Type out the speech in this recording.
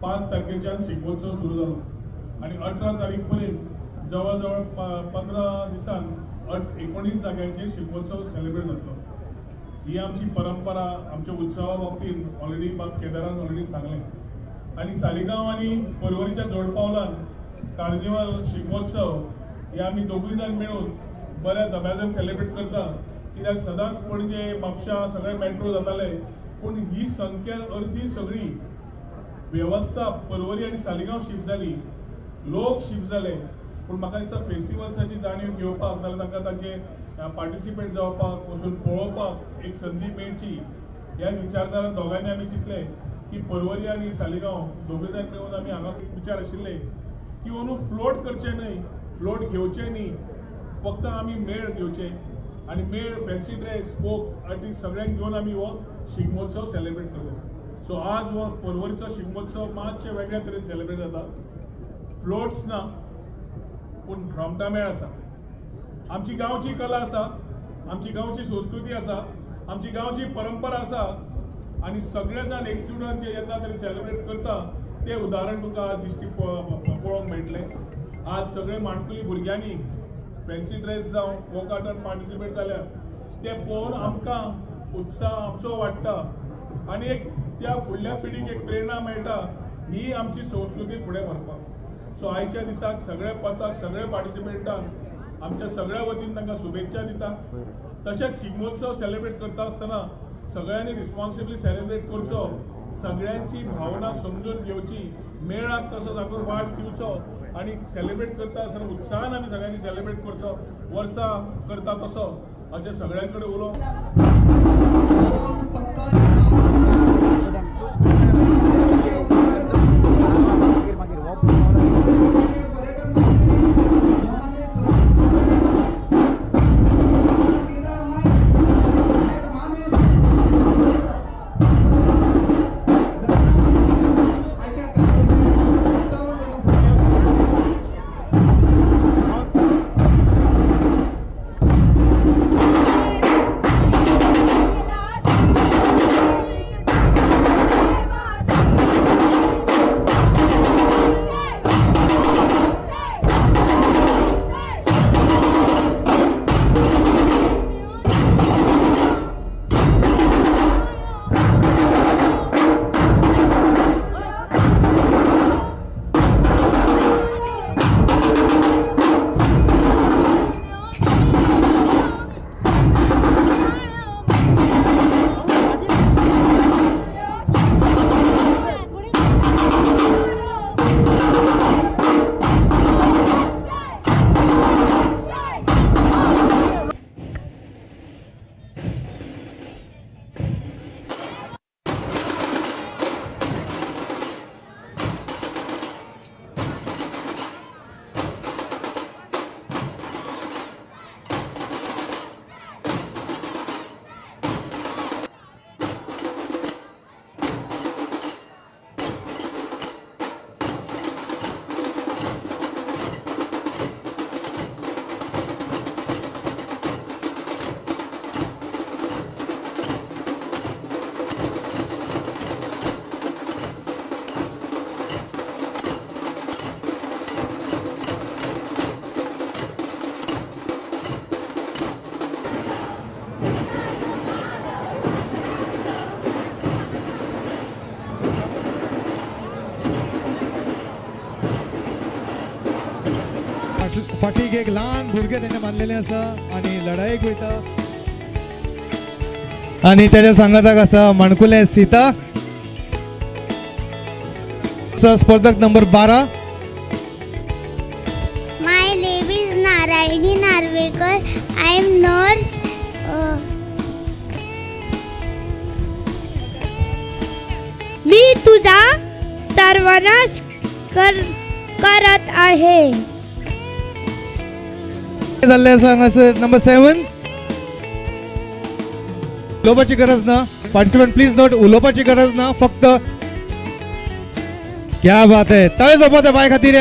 5 तारखेच्यान शिगमोत्सव सुरू जालो आनी 18 तारीख पर्यंत जवळ जवळ 15 दिसान 19 जाग्यांचेर शिगमोत्सव सेलिब्रेट जातलो. ही आमची परंपरा. आमच्या उत्सवा बाबतींत ऑलरेडी बाब केदारान ऑलरेडी सांगलें आनी सालिगांव आनी पर्वरीच्या जोडपावलान कार्निवाल शिगमोत्सव हे आमी दोगूय जाण मेळून बऱ्या दब्याजान सेलिब्रेट करता. कित्याक सदांच पणजे म्हापशा सगळे मेट्रो जाताले, पूण ही संख्या अर्दी सगळी वेवस्था पर्वरी आनी सालिगांव शिफ्ट जाली, लोक शिफ्ट जाले. पूण म्हाका दिसता फेस्टिवल्साची जाणीव घेवपाक नाल्यार तांकां तांचे पार्टिसिपेट जावपाक वचून पळोवपाक एक संदी मेळची ह्या विचारधारान दोगांयनी आमी चिंतलें की पर्वरी आनी सालिगांव दोगूय जाण मेळून आमी हांगा विचार आशिल्ले की अंदू फ्लोट करचे न्हय, फ्लोट घेवचे न्ही, फक्त आमी मेळ घेवचे आनी मेळ फॅन्सी ड्रेस फोक आर्टिस्ट सगळ्यांक घेवन आमी हो शिगमोत्सव सेलिब्रेट करता. सो आज हो पर्वरीचो शिगमोत्सव मातशे वेगळ्या तरेन सेलिब्रेट जाता. फ्लोट्स ना पूण रोमटा मेळ आसा. आमची गांवची कला आसा, आमची गांवची संस्कृती आसा, आमची गांवची परंपरा आसा आनी सगळे जाण एकजुटान जे येतात आनी सेलिब्रेट करता तें उदाहरण तुमकां आज दिश्टी पळोवंक मेळटलें. आज सगळे माणकुली भुरग्यांनी फॅन्सी ड्रेस जावं फोक आर्टान पार्टिसिपेट जाल्या ते पळोवन आमकां उत्साह आमचो वाडटा आनी एक त्या फुडल्या पिढीक एक प्रेरणा मेळटा ही आमची संस्कृती फुडें व्हरपाक. सो आयच्या दिसाक सगळ्या पथक सगळ्या पार्टिसिपेंटांक आमच्या सगळ्या वतीन तांकां शुभेच्छा दिता. तशेंच शिगमोत्सव सेलिब्रेट करता आसतना सगळ्यांनी रिस्पॉन्सिबली सेलिब्रेट करचो, सगळ्यांची भावना समजून घेवची, मेळाक तसो जागोर वाट दिवचो आनी सेलिब्रेट करता आसतना उत्साहान आमी सगळ्यांनी सेलिब्रेट करचो, वर्सां करता तसो अशें सगळ्यां कडेन उलोवंक. फाटीक एक ल्हान भुरगें तेणें बांदलेलें आसा आनी लडायेक वयता आनी तेज्या सांगाताक आसा माणकुलें सीता. स्पर्धक number 12. My name is Narayani Narvekar. I am nurse. मी तुझा सर्वनाश करत आहे. जाल्लें आसा हांगासर नंबर 7. उलोवपाची गरज ना, पार्टिसिपंट प्लीज नोट, उलोवपाची गरज ना, फक्त क्या बात है, ताळे जावपा त्या बाय खातीर.